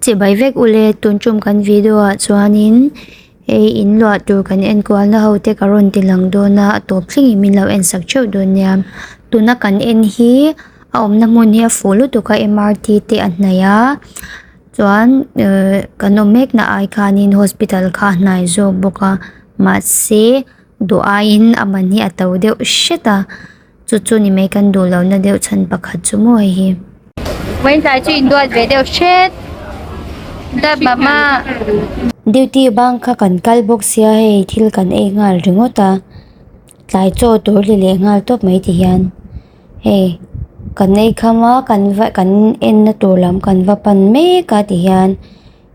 Chibai vek ule tun tum kan video ah chuanin hei in luah tur kan en kualna ho te ka rawn ti lang dawn a a tawp thlengin min lo en sak theuh dawn nia tuna kan en hi a awmna hmun hi a fuh lutuk a m r t te a hnaih a chuan ehh kan awm mek na ai khanin hospital kha a hnai zawk bawk a mahse duh aiin a man hi a to deuh hret a. Chu chu ni mai kan duh lohna deuh chhan pakhat chu maw hei hi. Vawiin chu induat ve deuh hret ta mama. Duty bang kha kan kal bawk sia hei thil kan ei nghal ringawt a tlai chaw tur li leh nghal tawp mai ti hian hei kan ei kham a kan va kan en na tur lam kan va pan mek a ti hian.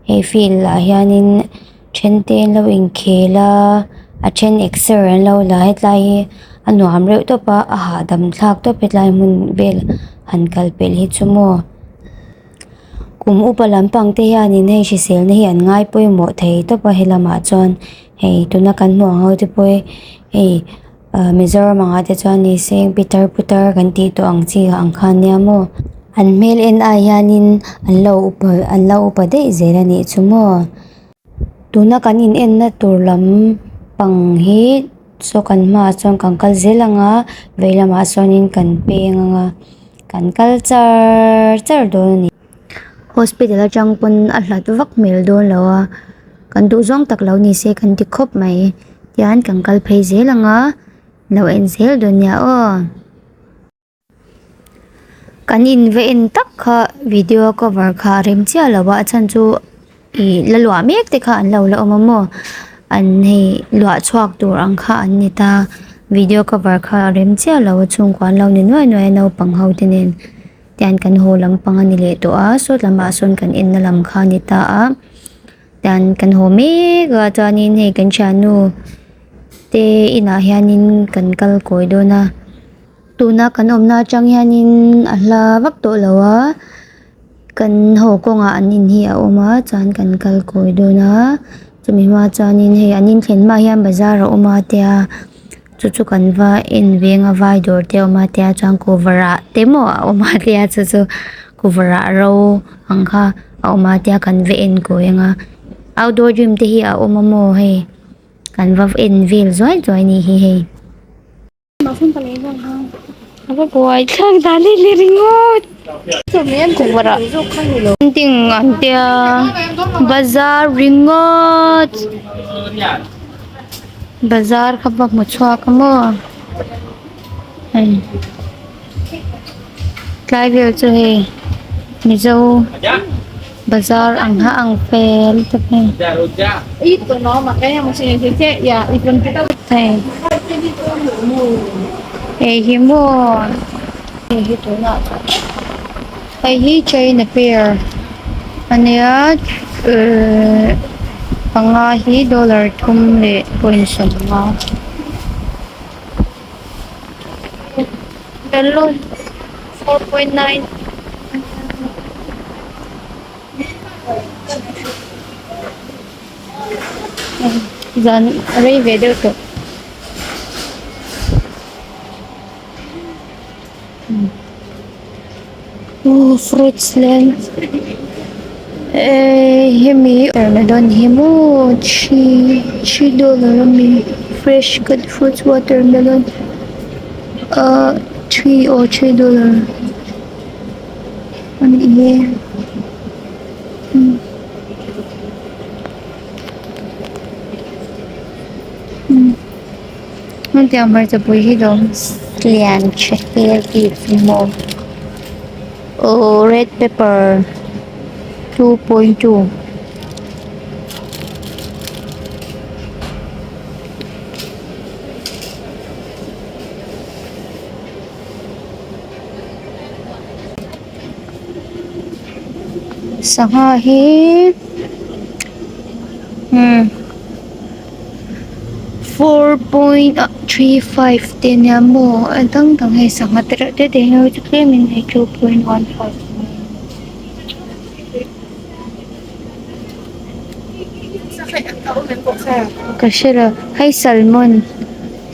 Hei field ah hianin then te an lo inkhel a a then exer an lo la hetlai hi a nuam reuh tawp a a hahdam thlak tawp hetlai hmun vel han kal pelh hi chu maw kum upa lampang te hianin hei hrisel na hi an ngai pawimawh thei tawp a helamah chuan hei tuna kan hmuh ang ho te pawh hi hei ahh mizoram ang ah te chuan ni se pitar putar kan tih tawh ang chi ang kha ania maw an hmel en ai hianin an lo upa an lo upa daih zel a nih chu maw tuna kan in en na tur lam pang hi saw kan hmaah chuan kan kal zel ang a vei lamah sawnin kan peng ang a kan kal char char dawn a ni. Hospital atang pawn a hlat vak hmel dawn lo a kan duh zawng tak lo ni se kan ti khawp mai tihian kan kal phei zel ang a lo en zel dawn nia aw. Kan in va en tak kha video cover kha a rem chiah lo a a chhan chu ih la luah mek te kha an lo la awm a maw an hei luah chhuak tur ang kha an ni ta video cover kha a rem chiah lo a chhungkua an lo ni nuai nuai a naupang ho te nen. Tian kan haw lampang a ni leh tawh a sawt lamah sawn kan enna lam kha a ni ta a tian kan haw mek a chuanin hei kan thiannu te inah hianin kan kal kawi dawn a tuna kan awmna atang hianin a hla vak tawh lo a kan haw kawngah an in hi a awm a chuan kan kal kawi dawn a chumi hma chuanin hei an in thlen hma hian bazar a awm a tia. Chu chu kan va en veng a vai dawr te a awm a tia chuan kuhva rah te maw a awm a tia chu chu kuhva rah ro ang kha a awm a tia kan va en kawi ang a outdoor gym te hi a awm a maw hei kan va en vel zuai zuai a nih hi hei. A va buai thlak dan hi le ringawt kuhva rah painting an tia bazar ringawt. Bazar kha va hmu chhuak a maw hei tlai vel chu hei mizo bazar ang ha ang fel tak hei hei hei hi maw hei hi tunah chuan hei hi china pear ania ehh panga hi dollar thum leh point sawmnga melon 4.9 zan rei ve deuh tawh. Aw fruits len eh hemi watermelon hi maw three three dollar ami fresh cut fruits watermelon ah three aw three dollar anih hi. Hetiang hmarchapui hi lawm lian tha hmel bik chu maw aww red pepper 2.2. Sangha hi umm 4.35 te nia maw a dang dang hei sangha te reuh te te hi chu tlemin hei 2.15 ka hre lo hei salmon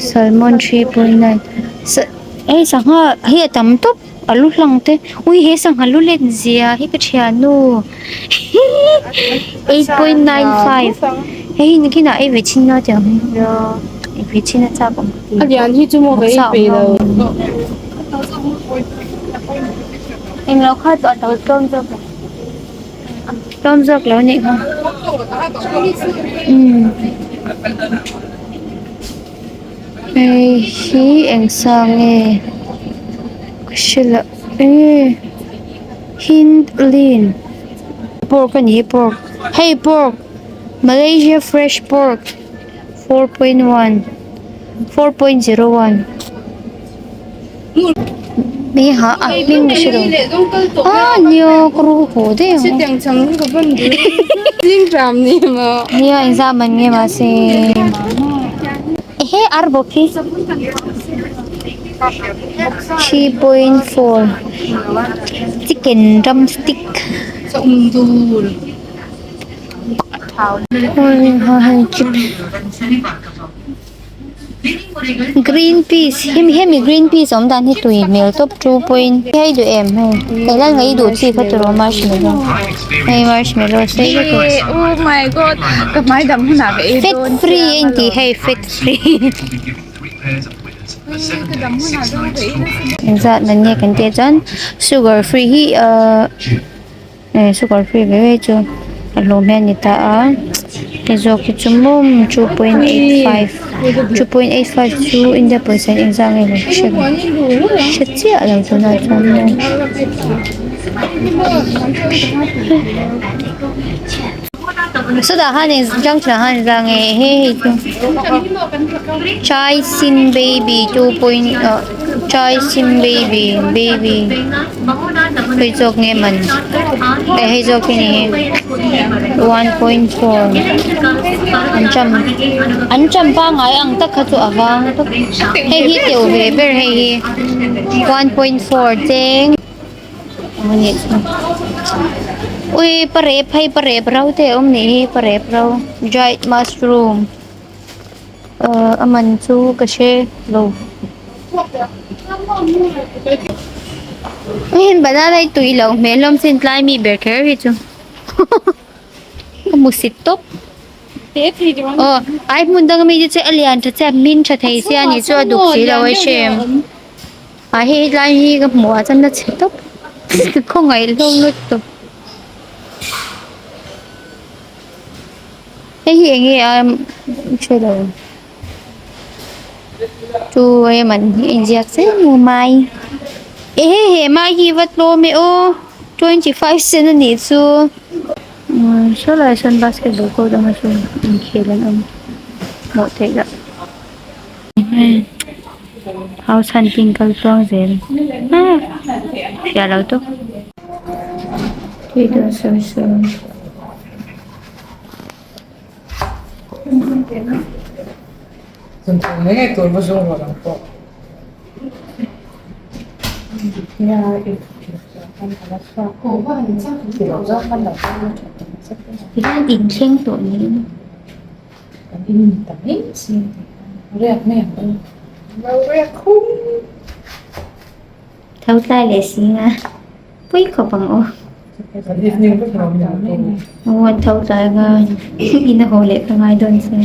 salmon 3.9 hei sangha hi a tam tawp. A lu hlang te ui he sangha lu len zia hi ka thiannu hii. 8.95 hei hi nikin ah ei ve chhin ila tiang hi ei ve chhin a chak awm ka ti A lian hi chu maw ka ei peih lo. Englo kha chu a to tlawm zawk lo tlawm zawk lo anih kha umm hei hi eng sa nge ka hre loh enge hint lin pork a ni hi pork hei pork malaysia fresh pork 4.1 4.01 Hei ha a hming ka hre lo ah nia ka ru haw daih ang nia engzah man nge mahse ehe ar bawk hi 3.4 chicken drumstick Green peas hemi hemi green peas awm dan hi tui hmel tawp 2 point hei duh em hei hei lai ngaih duh chi kha tur a marshmallow hei marshmallow sei lutuk Oh my god ka hmai dam hunah ka ei fat dawn free a inti hei fat free engzat man nge kan tih chuan sugar free hi ahh Eh sugar free ve ve chu a hlawm hian a ni ta a hei zawk hi chu maw 2.85 2.85 chu India pawisa in engzah nge ka hre lo hre chiah lo tunah chuan maw sawtah khan eng junction ah khan engzah nge hei hei chu chai sin baby 2. Ah chai sin baby baby. Hei zawk nge man eh hei zawk hi ni hi 1.4 an ṭam an ṭam pangngai ang tak kha chu a vang tawp hei hi teuh ve ber hei hi 1.4 cheng emaw chu ui parep hei parep ro te a awm nih hi parep ro dried mushroom. Ahh a man chu ka hre lo heng banana hi tui loh hmel hlawm sin tlai mi ber kher hi chu ka hmu sit tawp aw ai hmun dang ami te chu a lian tha chiah min tha thei sia ni chu a duk si lo a hrem ah hei tlai hi ka hmuh ah chuan a chhe tawp ka khawngaih hlawm lutuk. Hei hi eng nge a hre lo chu e man hi a inziak chiang maw mai ehe he mai hi va tlawm e aw 25 cent a nih chu umm saw lai sawn basketball court anga sawn inkhel an awm hmuh theih loh house hunting kal tluang zel fiah lo tawp sawi sawi. Tihian inthleng tawh niin tho tlai leh sing a pui khawp ang aw. Aw an tho tlai anga in a haw leh ka ngai dawn che.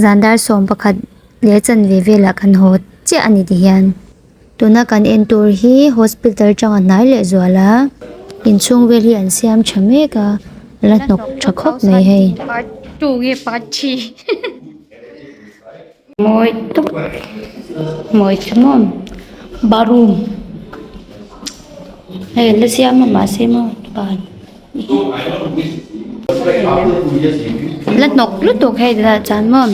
Zan dar 11 leh chanve velah kan haw chiah a ni tihian. Tuna kan en tur hi hospital atanga hnai leh zual a inchhung vel hi an siam tha mek a la hnawk tha khawp mai hei. Mawi tawp mawi tha maw bathroom hei an la siam a mahse maw ban la hnawk lutuk hei tunah chuan maw.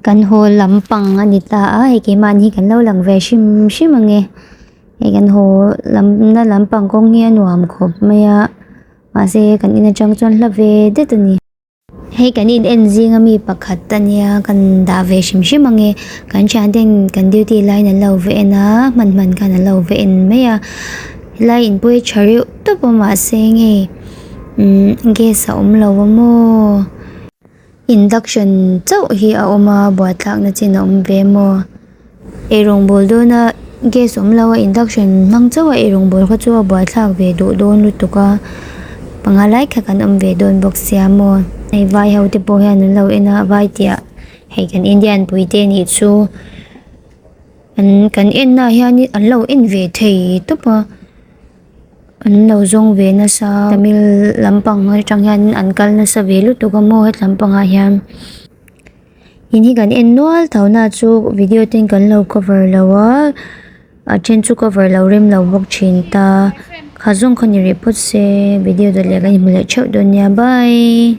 Kan haw lampang a ni ta a hei keimahni hi kan lo lang ve hrim hrim ang e hei kan haw lam na lampang kawng hi a nuam khawp mai a mahse kan in atang chuan hla ve det a ni. Hei kan in en zing ami pakhat ania kan dah ve hrim hrim ange kan thian ten kan duty laiin an lo va en a hman hman khan an lo va en mai a helai in pawh hi tha reuh tawp a mahse hei umm gas a awm lo a maw induction chauh hi a awm a buaithlak na chin a awm ve maw eirawng bawl dawn a gas awm lo a induction hmang chauh a eirawng bawl kha chu a buaithlak ve duh dawn lutuk a panga lai kha kan awm ve dawn bawk sia maw hei vai ho te pawh hian an lo en a vai tih ah hei kan indian pui te nih chu an kan en na ah hian in an lo en ve thei tawp a an lo zawng ve nasa tamil lampang atang hian an kal nasa ve lutuk a maw hetlam pangah hian. In hi kan en nual tho na chu video ten kan lo cover lo a a then chu cover lo rem lo bawk thin ta kha zawng kha ni rih phawt se video dawt leh kan inhmu leh theuh dawn nia bye.